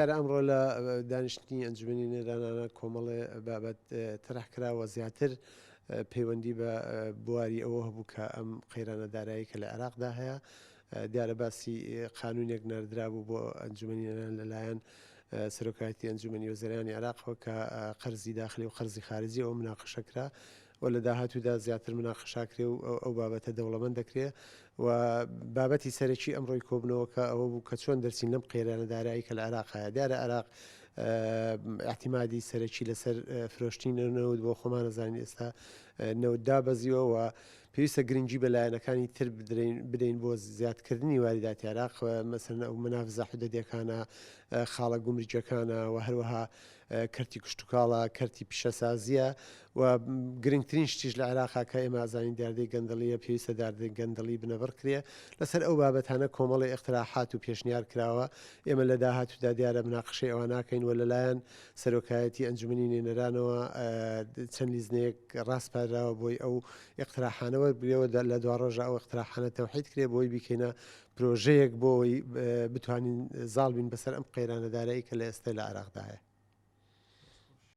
دیارە ئەمڕۆ لە دانیشتنی ئەنجومەنی نوێنەرانە کۆمەڵێ بابەت تەرح کرا و زیاتر پەیوەندی بە بواری ئەوە هەبوو کە ئەم قەیرانە دارایی کە لە عێراقدا هەیە دیارە باسی قانونێک ناردرابوو بۆ ئەنجومەنی نوێنەران لەلایەن سەرۆکایەتی ئەنجومەنی وەزیرانی عێراقەوە کە قەرزی داخلی و قەرزی خارجی ئەوە مناقشە کرا و لە داهاتوودا زیاتر مناقەشە کرێ و ئەو بابەتە دەوڵەمەند دەکرێ و بابەتی سەرەکی ئەمڕۆی کۆبنەوەکە ئەوە بوو کە چۆن دەرچین لەم قەیرانە دارایی کە لە عێراق هەیە. دیارە عێراق ئیعتیمادی سەرەکی لەسەر فرۆشتنی نەوت بۆ خۆمان ئەزانین ئێستا نەوت دابەزیوە و پێویستە گرنگی بە لایەنەکانی تر بدەین بۆ زیادکردنی واریداتی عێراق مەسەلەن ئەو مەنافزە حدودیەکانە خاڵە گومرگیەکانە و هەروەها کەرتی کشتوکاڵە، کەرتی پیشەسازییە و گرنگترین شتیش لە عێراقا کە ئێمە ئەزانین دیاردەی گەندەڵییە، پێویستە دیاردەی گەندەڵی بنەبڕ کرێ. لەسەر ئەو بابەتانە کۆمەڵێ ئیقتراحات و پێشنیار کراوە. ئێمە لە داهاتوودا دیارە مناقشەی ئەوە ناکەین و لەلایەن سەرۆکایەتی ئەنجومەنی نوێنەرانەوە چەند لیژنەیەک ڕاسپاردراوە بۆی ئەو ئیقتراحانە وەربگرێ و لە دواڕۆژا ئەو ئیقتراحانە تەوحید کرێ بۆی بیکەینە پرۆژەیەک بۆ ئەوەی بتوانین زاڵ بین بەسەر ئەم قەیرانە دارایی کە لە ئێستا لە عێراقدا هەیە.